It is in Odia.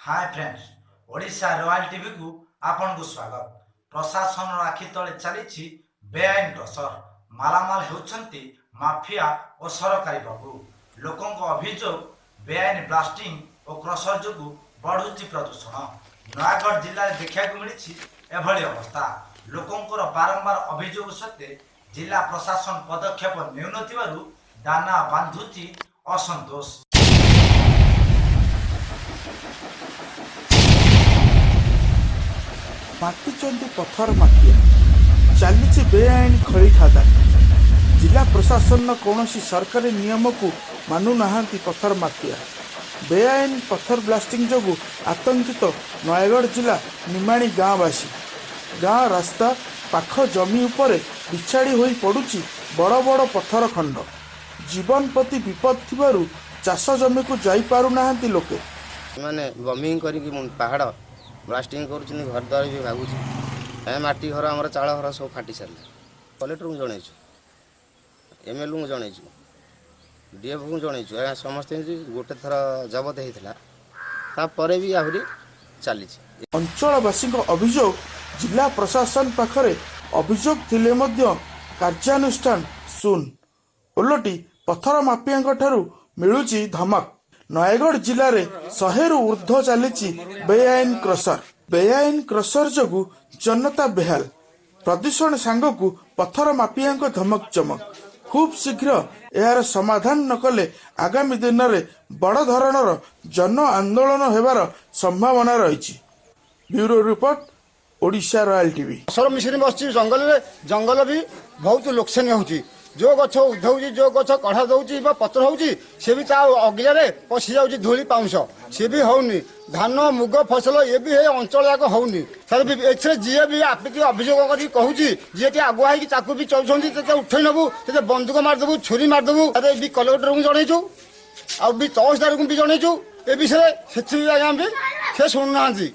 ହାଏ ଫ୍ରେଣ୍ଡସ୍, ଓଡ଼ିଶା ରୟାଲ ଟିଭିକୁ ଆପଣଙ୍କୁ ସ୍ୱାଗତ। ପ୍ରଶାସନର ଆଖି ତଳେ ଚାଲିଛି ବେଆଇନ କ୍ରସର। ମାଲାମାଲ ହେଉଛନ୍ତି ମାଫିଆ ଓ ସରକାରୀ ବାବୁ। ଲୋକଙ୍କ ଅଭିଯୋଗ, ବେଆଇନ ବ୍ଲାଷ୍ଟିଂ ଓ କ୍ରସର ଯୋଗୁଁ ବଢୁଛି ପ୍ରଦୂଷଣ। ନୟାଗଡ଼ ଜିଲ୍ଲାରେ ଦେଖିବାକୁ ମିଳିଛି ଏଭଳି ଅବସ୍ଥା। ଲୋକଙ୍କର ବାରମ୍ବାର ଅଭିଯୋଗ ସତ୍ତ୍ୱେ ଜିଲ୍ଲା ପ୍ରଶାସନ ପଦକ୍ଷେପ ନେଉନଥିବାରୁ ଦାନା ବାନ୍ଧୁଛି ଅସନ୍ତୋଷ। ମାତିଛନ୍ତି ପଥର ମାଫିଆ, ଚାଲିଛି ବେଆଇନ ଖଳି ଖାଦାନ। ଜିଲ୍ଲା ପ୍ରଶାସନର କୌଣସି ସରକାରୀ ନିୟମକୁ ମାନୁନାହାନ୍ତି ପଥର ମାଫିଆ। ବେଆଇନ ପଥର ବ୍ଲାଷ୍ଟିଂ ଯୋଗୁଁ ଆତଙ୍କିତ ନୟାଗଡ଼ ଜିଲ୍ଲା ନିମାଣି ଗାଁବାସୀ। ଗାଁ ରାସ୍ତା ପାଖ ଜମି ଉପରେ ବିଛାଡ଼ି ହୋଇ ପଡ଼ୁଛି ବଡ଼ ବଡ଼ ପଥର ଖଣ୍ଡ। ଜୀବନ ପ୍ରତି ବିପଦ ଥିବାରୁ ଚାଷ ଜମିକୁ ଯାଇପାରୁନାହାନ୍ତି ଲୋକେ। ସେମାନେ ବମିଂ କରିକି ପାହାଡ଼ ବ୍ଲାଷ୍ଟିଂ କରୁଛନ୍ତି, ଘର ଦ୍ୱାର ବି ଭାଙ୍ଗୁଛି। ଏ ମାଟି ଘର, ଆମର ଚାଳ ଘର ସବୁ ଫାଟି ସାରିଲା। କଲେକ୍ଟରଙ୍କୁ ଜଣେଇଛୁ, ଏମ୍ଏଲ୍ଏଙ୍କୁ ଜଣେଇଛୁ, ଡିଏଫ୍ଙ୍କୁ ଜଣେଇଛୁ। ଆଜ୍ଞା, ସମସ୍ତେ ଗୋଟେ ଥର ଜବତ ହେଇଥିଲା, ତାପରେ ବି ଆହୁରି ଚାଲିଛି। ଅଞ୍ଚଳବାସୀଙ୍କ ଅଭିଯୋଗ, ଜିଲ୍ଲା ପ୍ରଶାସନ ପାଖରେ ଅଭିଯୋଗ ଥିଲେ ମଧ୍ୟ କାର୍ଯ୍ୟାନୁଷ୍ଠାନ ଶୂନ। ଓଲଟି ପଥର ମାଫିଆଙ୍କ ଠାରୁ ମିଳୁଛି ଧମକ। ନୟାଗଡ଼ ଜିଲ୍ଲାରେ 100ରୁ ଉର୍ଦ୍ଧ୍ୱ ଚାଲିଛି ବେଆଇନ କ୍ରସର। ବେଆଇନ କ୍ରସର ଯୋଗୁଁ ଜନତା ବେହାଲ। ପ୍ରଦୂଷଣ ସାଙ୍ଗକୁ ପଥର ମାଫିଆଙ୍କ ଧମକ ଚମକ। ଖୁବ୍ ଶୀଘ୍ର ଏହାର ସମାଧାନ ନ କଲେ ଆଗାମୀ ଦିନରେ ବଡ଼ ଧରଣର ଜନ ଆନ୍ଦୋଳନ ହେବାର ସମ୍ଭାବନା ରହିଛି। Bureau report, Odisha royal TV. Crusher machine ବସିଛି ଜଙ୍ଗଲରେ, ଜଙ୍ଗଲ ବି ବହୁତ ଲୋକସାନ ହେଉଛି। ଯେଉଁ ଗଛ ଉଧଉଛି, ଯେଉଁ ଗଛ କଢ଼ା ଦଉଛି ବା ପତ୍ର ହେଉଛି, ସେ ବି ତା ଅଗିଲାରେ ପଶି ଯାଉଛି, ଧୂଳି ପାଉଁଶ, ସେ ବି ହଉନି। ଧାନ, ମୁଗ ଫସଲ ଏ ବି ଏ ଅଞ୍ଚଳ ଯାକ ହଉନି ସାର୍। ବି ଏଥିରେ ଯିଏ ବି ଆପିକି ଅଭିଯୋଗ କରିକି କହୁଛି, ଯିଏ ଟିକେ ଆଗୁଆ ହେଇକି ତାକୁ ବି ଚଳୁଛନ୍ତି, ତତେ ଉଠେଇ ନେବୁ, ତତେ ବନ୍ଧୁକ ମାରିଦେବୁ, ଛୁରୀ ମାରିଦେବୁ। ଆରେ ବି କଲେକ୍ଟରଙ୍କୁ ଜଣେଇଛୁ ଆଉ ବି ତହସିଲଦାରଙ୍କୁ ବି ଜଣେଇଛୁ ଏ ବିଷୟରେ। ସେଥିପାଇଁ ଆଜ୍ଞା ବି ସେ ଶୁଣୁନାହାନ୍ତି।